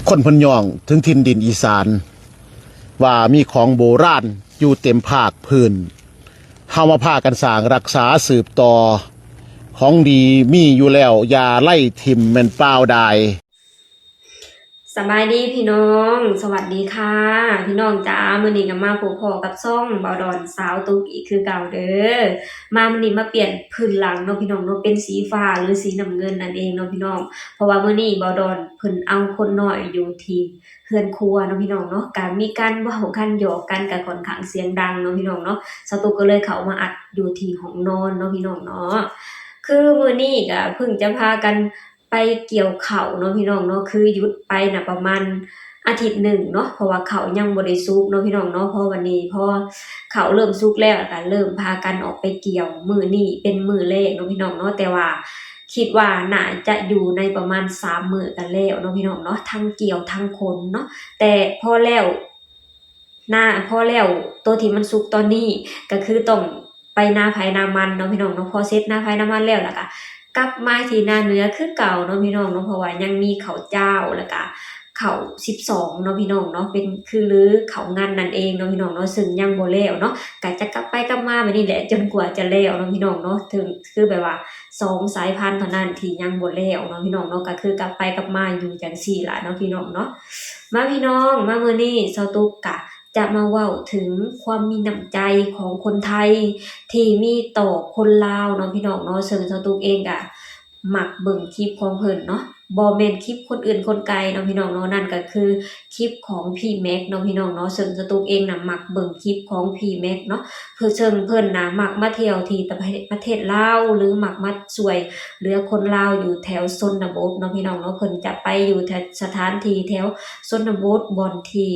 ຄົນເພິ່ນຍ້ອງເຖິງຖິ່ນດິນອີສານ ວ່າມີຂອງໂບລານຢູ່ເຕັມພາກພື້ນ ເຮົາມາພາກັນສ້າງ ຮັກສາ ສືບຕໍ່ ຂອງດີມີຢູ່ແລ້ວ ຢ່າໄລ່ຖິ້ມແມ່ນປ່າວດາຍ. ສະບາຍດີພີ່ນ້ອງ ສະຫວັດດີຄ່ະ ພີ່ນ້ອງຈ໋າ. ມື້ນີ້ກໍມາພົບພໍ້ກັບຊ່ອງບ່າວດອນສາວຕຸກອີກຄືເກົ່າເດີ. ມາມື້ນີ້ມາປ່ຽນພື້ນຫຼັງເນາະພີ່ນ້ອງເນາະ ເປັນສີຟ້າ ຫຼື ສີນ້ຳເງິນນັ້ນເອງເນາະພີ່ນ້ອງ. ເພາະວ່າມື້ນີ້ບ່າວດອນເພິ່ນເອົາຄົນນ້ອຍຢູ່ທີ່ເຮືອນຄົວເນາະພີ່ນ້ອງເນາະ ກໍມີການເວົ້າກັນຫຍອກກັນ ກໍຂ້ອນຂ້າງສຽງດັງເນາະພີ່ນ້ອງເນາະ. ສາວຕຸກກໍເລີຍເຂົ້າມາອັດຢູ່ທີ່ຫ້ອງນອນເນາະພີ່ນ້ອງເນາະ. ຄືມື້ນີ້ກໍເພິ່ງຈະພາກັນ ໄປກ່ຽວເຂົ້າເນາະພີ່ນ້ອງເນາະ ຄືຢຸດໄປນະປະມານອາທິດໜຶ່ງເນາະ ເພາະວ່າເຂົ້າຍັງບໍ່ໄດ້ສຸກເນາະພີ່ນ້ອງເນາະ. ພໍບັດນີ້ ພໍເຂົ້າເລີ່ມສຸກແລ້ວ ແລ້ວກໍເລີ່ມພາກັນອອກໄປກ່ຽວ. ມື້ນີ້ເປັນມື້ແລກເນາະພີ່ນ້ອງເນາະ ແຕ່ວ່າຄິດວ່າໜ້າຈະຢູ່ໃນປະມານສາມມື້ກໍແລ້ວເນາະພີ່ນ້ອງເນາະ ທັງກ່ຽວທັງຂົນເນາະ. ແຕ່ພໍແລ້ວ ນາ ພໍແລ້ວ ໂຕທີ່ມັນສຸກຕອນນີ້ກໍຄືຕ້ອງໄປນາໃຜນາມັນເນາະພີ່ນ້ອງເນາະ. ພໍເສັດນາໃຜນາມັນແລ້ວ ແລ້ວກໍກັບມາທີ່ນາເໜືອຄືເກົ່າເນາະພີ່ນ້ອງເນາະ ເພາະວ່າຍັງມີເຂົ້າຈ້າວ ແລ້ວກໍເຂົ້າສິບສອງເນາະພີ່ນ້ອງເນາະ ເປັນຄື ຫຼື ເຂົ້າງັນນັ້ນເອງເນາະພີ່ນ້ອງເນາະ ເຊິ່ງຍັງບໍ່ແລ້ວເນາະ. ກໍຈະກັບໄປກັບມາແບບນີ້ແຫຼະ ຈົນກວ່າຈະແລ້ວເນາະພີ່ນ້ອງເນາະ. ເຖິງຄືແບບວ່າສອງສາຍພັນເທົ່ານັ້ນທີ່ຍັງບໍ່ແລ້ວເນາະພີ່ນ້ອງເນາະ ກໍຄືກັບໄປກັບມາຢູ່ຈັ່ງຊີ້ລະເນາະພີ່ນ້ອງເນາະ. ມາພີ່ນ້ອງ ມາມື້ນີ້ສາວຕຸກກະຈະມາເວົ້າເຖິງຄວາມມີນ້ຳໃຈຂອງຄົນໄທທີ່ມີຕໍ່ຄົນລາວເນາະພີ່ນ້ອງເນາະ. ເຊິ່ງສາວຕຸກເອງກະມັກເບິ່ງຄລິບຂອງເພິ່ນເນາະ ບໍ່ແມ່ນຄລິບຄົນອື່ນຄົນໄກເນາະພີ່ນ້ອງເນາະ ນັ້ນກະຄືຄລິບຂອງພີ່ແມັກເນາະພີ່ນ້ອງເນາະ. ເຊິ່ງສາວຕຸກເອງນະມັກເບິ່ງຄລິບຂອງພີ່ແມັກເນາະ ເຊິ່ງເພິ່ນນະມັກມາທ່ຽວທີ່ປະເທດລາວ ຫຼື ມັກມາຊ່ວຍເຫຼືອຄົນລາວຢູ່ແຖວຊົນນະບົດເນາະພີ່ນ້ອງເນາະ. ເພິ່ນຈະໄປຢູ່ແຖວສະຖານທີ່ແຖວຊົນນະບົດ ບ່ອນທີ່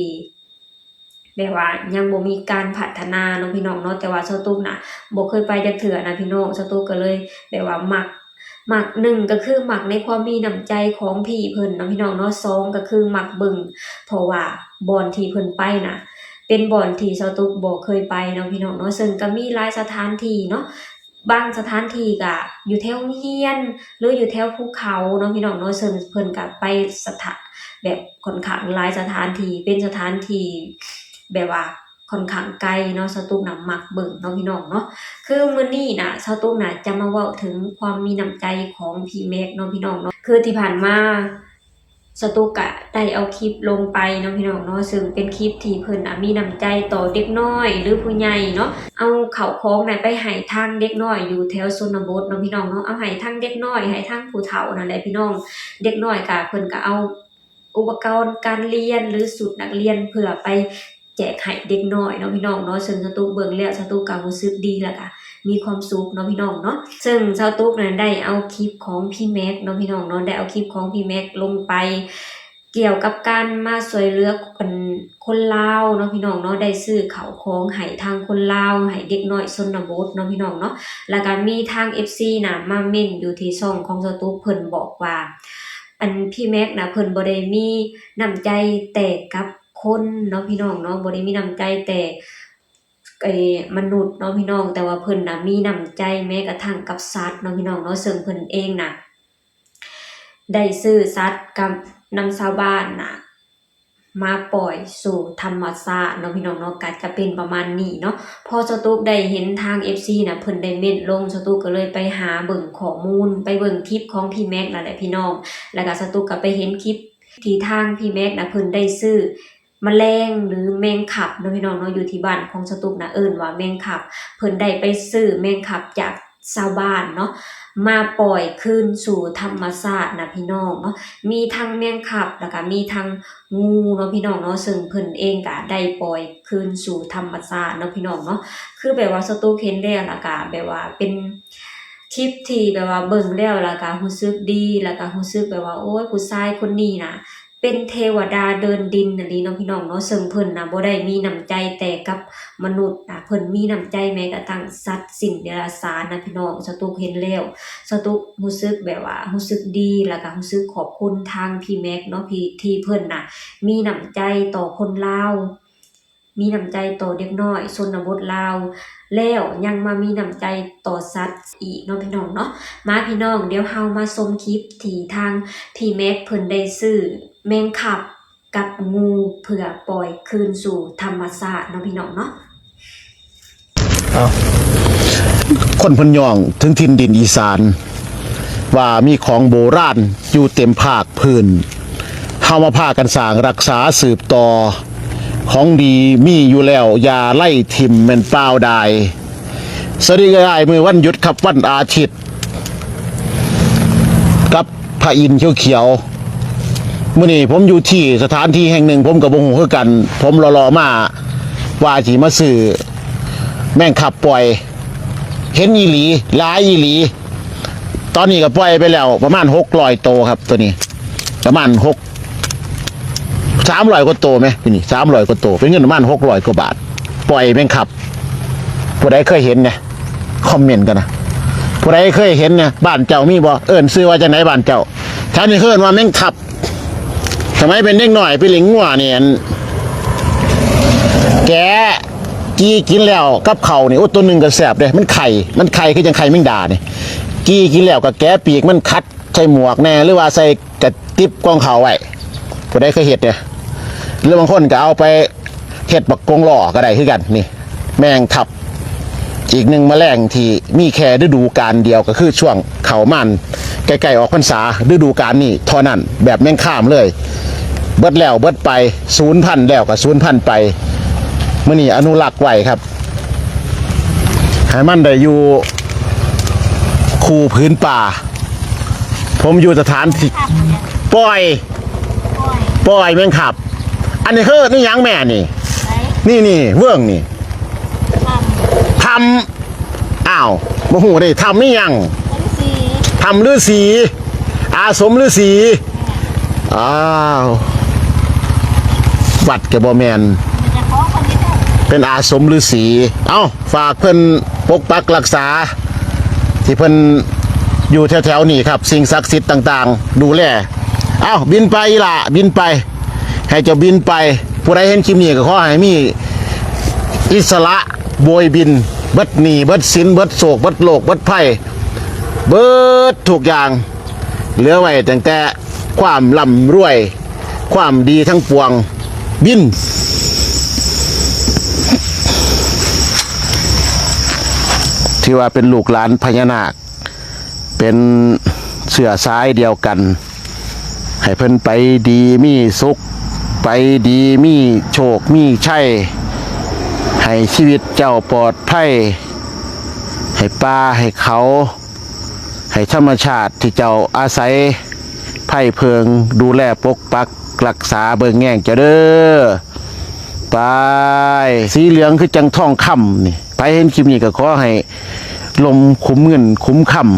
ແບບວ່າຍັງບໍ່ມີການພັດທະນາເນາະພີ່ນ້ອງເນາະ. ແຕ່ວ່າສາວຕຸກນະບໍ່ເຄີຍໄປຈັກເທື່ອນະພີ່ນ້ອງ. ສາວຕຸກກໍເລີຍແບບວ່າມັກ ມັກ ໜຶ່ງກໍຄືມັກໃນຄວາມມີນ້ຳໃຈຂອງພີ່ເພິ່ນເນາະພີ່ນ້ອງເນາະ. ສອງກໍຄືມັກເບິ່ງ ເພາະວ່າບ່ອນທີ່ເພິ່ນໄປນະ ເປັນບ່ອນທີ່ສາວຕຸກບໍ່ເຄີຍໄປເນາະພີ່ນ້ອງເນາະ. ເຊິ່ງກໍມີຫຼາຍສະຖານທີ່ເນາະ ບາງສະຖານທີ່ກະຢູ່ແຖວໂຮງຮຽນ ຫຼື ຢູ່ແຖວພູເຂົາເນາະພີ່ນ້ອງເນາະ. ເຊິ່ງເພິ່ນກະໄປສະຖານ ແບບຂ້ອນຂ້າງຫຼາຍສະຖານທີ່ ເປັນສະຖານທີ່ແບບວ່າຂ້ອນຂ້າງໄກເນາະ. ສາວຕຸກນະມັກເບິ່ງເນາະພີ່ນ້ອງເນາະ. ຄືມື້ນີ້ນະ ສາວຕຸກນະຈະມາເວົ້າເຖິງຄວາມມີນ້ຳໃຈຂອງພີ່ແມັກເນາະພີ່ນ້ອງເນາະ. ຄືທີ່ຜ່ານມາ ສາວຕຸກກະໄດ້ເອົາຄລິບລົງໄປເນາະພີ່ນ້ອງເນາະ ເຊິ່ງເປັນຄລິບທີ່ເພິ່ນນະມີນ້ຳໃຈຕໍ່ເດັກນ້ອຍ ຫຼື ຜູ້ໃຫຍ່ເນາະ ເອົາເຂົ້າຂອງນະໄປໃຫ້ທາງເດັກນ້ອຍຢູ່ແຖວຊົນນະບົດເນາະພີ່ນ້ອງເນາະ. ເອົາໃຫ້ທັງເດັກນ້ອຍ ໃຫ້ທັງຜູ້ເຖົ້ານັ້ນແຫຼະພີ່ນ້ອງ. ເດັກນ້ອຍກະເພິ່ນກະເອົາອຸປະກອນການຮຽນ ຫຼື ຊຸດນັກຮຽນ ເພື່ອໄປ ແຈກໃຫ້ເດັກນ້ອຍເນາະພີ່ນ້ອງເນາະ. ເຊິ່ງສາວຕຸກເບິ່ງແລ້ວ ສາວຕຸກກໍຮູ້ສຶກດີ ແລ້ວກໍມີຄວາມສຸກເນາະພີ່ນ້ອງເນາະ. ເຊິ່ງສາວຕຸກນັ້ນໄດ້ເອົາຄລິບຂອງພີ່ແມັກເນາະພີ່ນ້ອງເນາະ ໄດ້ເອົາຄລິບຂອງພີ່ແມັກລົງໄປ ກ່ຽວກັບການມາຊ່ວຍເຫຼືອ ອັນ ຄົນລາວເນາະພີ່ນ້ອງເນາະ ໄດ້ຊື້ເຂົ້າຂອງໃຫ້ທາງຄົນລາວ ໃຫ້ເດັກນ້ອຍຊົນນະບົດເນາະພີ່ນ້ອງເນາະ. ແລ້ວກໍມີທາງເອັຟຊີນະມາເມັ້ນຢູ່ທີ່ຊ່ອງຂອງສາວຕຸກ ເພິ່ນບອກວ່າ ອັນ ພີ່ແມັກນະ ເພິ່ນບໍ່ໄດ້ມີນ້ຳໃຈແຕ່ກັບ ຄົນເນາະພີ່ນ້ອງເນາະ ບໍ່ໄດ້ມີນ້ຳໃຈແຕ່ ເອີ ມະນຸດເນາະພີ່ນ້ອງ ແຕ່ວ່າເພິ່ນນະມີນ້ຳໃຈແມ້ກະທັ່ງກັບສັດເນາະພີ່ນ້ອງເນາະ. ເຊິ່ງເພິ່ນເອງນະ ໄດ້ຊື້ສັດກັບນຳຊາວບ້ານນະ ມາປ່ອຍສູ່ທຳມະຊາດເນາະພີ່ນ້ອງເນາະ ກະຈະເປັນປະມານນີ້ເນາະ. ພໍສາວຕຸກໄດ້ເຫັນທາງເອັຟຊີນະ ເພິ່ນໄດ້ເມັ້ນລົງ ສາວຕຸກກະເລີຍໄປຫາເບິ່ງຂໍ້ມູນ ໄປເບິ່ງຄລິບຂອງພີ່ແມັກນັ້ນແຫຼະພີ່ນ້ອງ ແລ້ວກະສາວຕຸກກະໄປເຫັນຄລິບທີ່ທາງພີ່ແມັກນະ ເພິ່ນໄດ້ຊື້ ມະແລງ ຫຼື ແມງຄັບເນາະພີ່ນ້ອງເນາະ. ຢູ່ທີ່ບ້ານຂອງສາວຕຸກນະເອີ້ນວ່າແມງຄັບ ເພິ່ນໄດ້ໄປຊື້ແມງຄັບຈາກຊາວບ້ານເນາະ ມາປ່ອຍຄືນສູ່ທຳມະຊາດນະພີ່ນ້ອງເນາະ. ມີທັງແມງຄັບ ແລ້ວກະມີທັງງູເນາະພີ່ນ້ອງເນາະ ເຊິ່ງເພິ່ນເອງກະໄດ້ປ່ອຍຄືນສູ່ທຳມະຊາດເນາະພີ່ນ້ອງເນາະ. ຄືແບບວ່າສາວຕຸກເຫັນແລ້ວ ແລ້ວກະແບບວ່າເປັນຄລິບທີ່ແບບວ່າເບິ່ງແລ້ວ ແລ້ວກະຮູ້ສຶກດີ ແລ້ວກະຮູ້ສຶກແບບວ່າ ໂອ້ຍ ຜູ້ຊາຍຄົນນີ້ນະ ເປັນເທວະດາເດີນດິນອີ່ຫຼີເນາະພີ່ນ້ອງເນາະ. ເຊິ່ງເພິ່ນນະບໍ່ໄດ້ມີນ້ຳໃຈແຕ່ກັບມະນຸດນະ ເພິ່ນມີນ້ຳໃຈແມ້ກະທັ່ງສັດສິ່ງເດຍລະສານນະພີ່ນ້ອງ. ສາວຕຸກເຫັນແລ້ວ ສາວຕຸກຮູ້ສຶກແບບວ່າຮູ້ສຶກດີ ແລ້ວກະຮູ້ສຶກຂອບຄຸນທາງພີ່ແມັກເນາະ ທີ່ ທີ່ເພິ່ນນະມີນ້ຳໃຈຕໍ່ຄົນລາວ ມີນ້ຳໃຈຕໍ່ເດັກນ້ອຍຊົນນະບົດລາວ ແລ້ວຍັງມາມີນ້ຳໃຈຕໍ່ສັດອີກເນາະພີ່ນ້ອງເນາະ. ມາພີ່ນ້ອງ ດຽວເຮົາມາຊົມຄລິບທີ່ທາງພີ່ແມັກເພິ່ນໄດ້ຊື້ແມງຄັບກັບງູ ເພື່ອປ່ອຍຄືນສູ່ທຳມະຊາດເນາະພີ່ນ້ອງເນາະ. ເອົາ ຄົນເພິ່ນຍ້ອງເຖິງຖິ່ນດິນອີສານ ວ່າມີຂອງໂບລານຢູ່ເຕັມພາກພື້ນ ເຮົາມາພາກັນສ້າງ ຮັກສາ ສືບຕໍ່ ຂອງດີມີຢູ່ແລ້ວ ຢ່າໄລ່ຖິ້ມແມ່ນປ່າວດາຍ. ສະຫວັດດີອ້າຍໆ ມື້ວັນຢຸດຄັບ ວັນອາທິດ ກັບພະອິນຂຽວໆ. ມື້ນີ້ຜົມຢູ່ທີ່ສະຖານທີ່ແຫ່ງໜຶ່ງ ຜົມກໍບໍ່ຮູ້ຄືກັນ ຜົມເລາະໆມາ ວ່າຊິມາຊື້ແມງຄັບປ່ອຍ ເຫັນອີ່ຫຼີ ຫຼາຍອີ່ຫຼີ. ຕອນນີ້ກໍປ່ອຍໄປແລ້ວປະມານຫົກຮ້ອຍໂຕຄັບ ໂຕນີ້ປະມານຫົກ ສາມຮ້ອຍກວ່າໂຕແມະ ນີ້ ສາມຮ້ອຍກວ່າໂຕ ເປັນເງິນປະມານຫົກຮ້ອຍກວ່າບາດ ປ່ອຍແມງຄັບ. ຜູ້ໃດເຄີຍເຫັນແດ່ ຄອມເມັນກັນນະ ຜູ້ໃດເຄີຍເຫັນແດ່? ບ້ານເຈົ້າມີບໍ່? ເອີ້ນຊື່ວ່າຈັ່ງໃດບ້ານເຈົ້າ? ແຖວນີ້ເອີ້ນວ່າແມງຄັບ. ສະໄໝເປັນເດັກນ້ອຍໄປຫຼິ້ນງົວນີ້ ອັນ ແກະ ຈີ່ກິນແລ້ວກັບເຂົ້ານີ້ ໂອ້ ໂຕໜຶ່ງກໍແຊບເດ້ ມັນໄຂ່ ມັນໄຂ່ຄືຈັ່ງໄຂ່ແມງດານີ້ ຈີ່ກິນແລ້ວກໍແກະປີກມັນ ຂັດໃສ່ໝວກແດ່ ຫຼືວ່າໃສ່ກະຕິບກອງເຂົ້າໄວ້. ຜູ້ໃດເຄີຍເຮັດເດ? ຫຼືບາງຄົນກໍເອົາໄປເຮັດບັກກົງລໍ້ກໍໄດ້ຄືກັນ. ນີ້ ແມງຄັບ ອີກໜຶ່ງມະແລງທີ່ມີແຄ່ລະດູການດຽວ ກໍຄືຊ່ວງເຂົ້າມານໃກ້ໆອອກພັນສາ ລະດູການນີ້ເທົ່ານັ້ນ ແບບແມງຄາມເລີຍ ເບິດແລ້ວເບິດໄປ ສູນພັນແລ້ວກໍສູນພັນໄປ. ມື້ນີ້ອະນຸລັກໄວ້ຄັບ ໃຫ້ມັນໄດ້ຢູ່ຄູ່ຜືນປ່າ. ຜົມຢູ່ສະຖານທີ່ປ່ອຍ ປ່ອຍແມງຄັບ. ອັນນີ້ຄືນີ້ຫຍັງແມ່ນີ້? ນີ້ ນີ້ເວີ້ງນີ້ ຖ້ຳ ຖ້ຳ. ອ້າວ ບໍ່ຮູ້ເດ້ ຖ້ຳອີ່ຫຍັງ? ຖ້ຳລືສີ ອາສົມລືສີ. ອ້າວ ວັດກໍບໍ່ແມ່ນ ເປັນອາສົມລືສີ. ເອົ້າ ຝາກເພິ່ນປົກປັກຮັກສາ ທີ່ເພິ່ນຢູ່ແຖວໆນີ້ຄັບ ສິ່ງສັກສິດຕ່າງໆ ດູແລ. ເອົ້າ ບິນໄປອີ່ຫຼ້າ ບິນໄປ ໃຫ້ເຈົ້າບິນໄປ. ຜູ້ໃດເຫັນຄລິບນີ້ກໍຂໍໃຫ້ມີອິດສະຫຼະໂບຍບິນ ເບິດໜີ້ເບິດສິນ ເບິດໂສກເບິດໂລກເບິດໄພ ເບິດທຸກຢ່າງ ເຫຼືອໄວ້ຕັ້ງແຕ່ຄວາມລ່ຳລວຍ ຄວາມດີທັງປວງ. ບິນ ຖືວ່າເປັນລູກຫຼານພະຍານາກ ເປັນເຊື້ອສາຍດຽວກັນ ໃຫ້ເພິ່ນໄປດີມີສຸກ ໄປດີມີໂຊກມີໄຊ ໃຫ້ຊີວິດເຈົ້າປອດໄພ ໃຫ້ປ່າໃຫ້ເຂົາ ໃຫ້ທຳມະຊາດທີ່ເຈົ້າອາໄສໄພເພິ່ງ ດູແລປົກປັກຮັກສາເບິ່ງແຍງເຈົ້າເດີ. ໄປ ສີເຫຼືອງຄືຈັ່ງທອງຄຳນີ້. ໃຜເຫັນຄລິບນີ້ກໍຂໍໃຫ້ລົມຂຸມເງິນຂຸມຄຳ.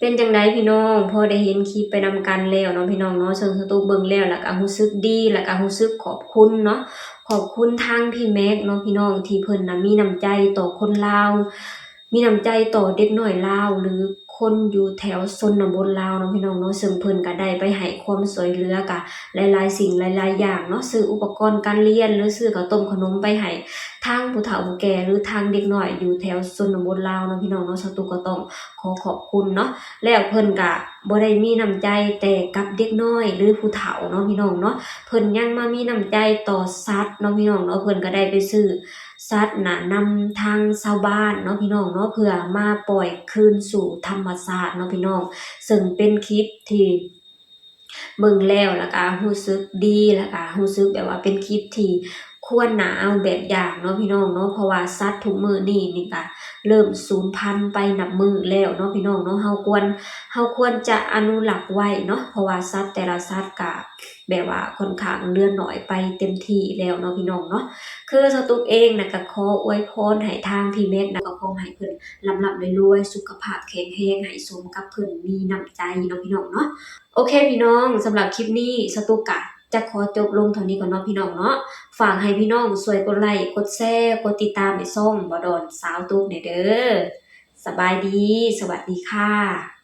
ເປັນຈັ່ງໃດພີ່ນ້ອງ ພໍໄດ້ເຫັນຄລິບໄປນຳກັນແລ້ວເນາະພີ່ນ້ອງເນາະ. ເຊິ່ງສະຕຸກເບິ່ງແລ້ວ ແລ້ວກໍຮູ້ສຶກດີ ແລ້ວກໍຮູ້ສຶກຂອບຄຸນເນາະ ຂອບຄຸນທາງພີ່ແມັກເນາະພີ່ນ້ອງ ທີ່ເພິ່ນນະມີນ້ຳໃຈຕໍ່ຄົນລາວ ມີນ້ຳໃຈຕໍ່ເດັກນ້ອຍລາວ ຫຼື ຄົນຢູ່ແຖວຊົນນະບົດລາວເນາະພີ່ນ້ອງເນາະ. ເຊິ່ງເພິ່ນກະໄດ້ໄປໃຫ້ຄວາມຊ່ວຍເຫຼືອກະຫຼາຍໆສິ່ງຫຼາຍໆຢ່າງເນາະ ຊື້ອຸປະກອນການຮຽນ ຫຼື ຊື້ເຂົ້າຕົ້ມເຂົ້າໜົມໄປໃຫ້ທາງຜູ້ເຖົ້າຜູ້ແກ່ ຫຼື ທາງເດັກນ້ອຍຢູ່ແຖວຊົນນະບົດລາວເນາະພີ່ນ້ອງເນາະ. ສະຕຸກກໍຕ້ອງຂໍຂອບຄຸນເນາະ. ແລ້ວເພິ່ນກະບໍ່ໄດ້ມີນ້ຳໃຈແຕ່ກັບເດັກນ້ອຍ ຫຼື ຜູ້ເຖົ້າເນາະພີ່ນ້ອງເນາະ ເພິ່ນຍັງມາມີນ້ຳໃຈຕໍ່ສັດເນາະພີ່ນ້ອງເນາະ. ເພິ່ນກະໄດ້ໄປຊື້ ສັດນະນຳທາງຊາວບ້ານເນາະພີ່ນ້ອງເນາະ ເພື່ອມາປ່ອຍຄືນສູ່ທຳມະຊາດເນາະພີ່ນ້ອງ. ເຊິ່ງເປັນຄລິບທີ່ເບິ່ງແລ້ວ ແລ້ວກະຮູ້ສຶກດີ ແລ້ວກະຮູ້ສຶກແບບວ່າເປັນຄລິບທີ່ຄວນໜ້າເອົາແບບຢ່າງເນາະພີ່ນ້ອງເນາະ. ເພາະວ່າສັດທຸກມື້ນີ້ນີ້ກະເລີ່ມສູນພັນໄປນັບມື້ແລ້ວເນາະພີ່ນ້ອງເນາະ. ເຮົາຄວນ ເຮົາຄວນຈະອະນຸລັກໄວ້ເນາະ ເພາະວ່າສັດແຕ່ລະສັດກະ ແບບວ່າຂ້ອນຂ້າງເຫຼືອໜ້ອຍໄປເຕັມທີ່ແລ້ວເນາະພີ່ນ້ອງເນາະ. ຄືສະຕຸກເອງນະກະຂໍອວຍພອນໃຫ້ທາງພີ່ແມັກນະ ກໍຂໍໃຫ້ເພິ່ນລ່ຳໆລວຍໆ ສຸຂະພາບແຂງແຮງ ໃຫ້ສົມກັບເພິ່ນມີນ້ຳໃຈເນາະພີ່ນ້ອງເນາະ. ໂອເຄພີ່ນ້ອງ ສຳລັບຄລິບນີ້ສະຕຸກກະຈະຂໍຈົບລົງເທົ່ານີ້ກ່ອນເນາະພີ່ນ້ອງເນາະ. ຝາກໃຫ້ພີ່ນ້ອງຊ່ວຍກົດໄລ້ ກົດແຊ ກົດຕິດຕາມໃຫ້ຊ່ອງບໍ່ດອນສາວຕຸກແດ່ເດີ. ສະບາຍດີ ສະຫວັດດີຄ່ະ.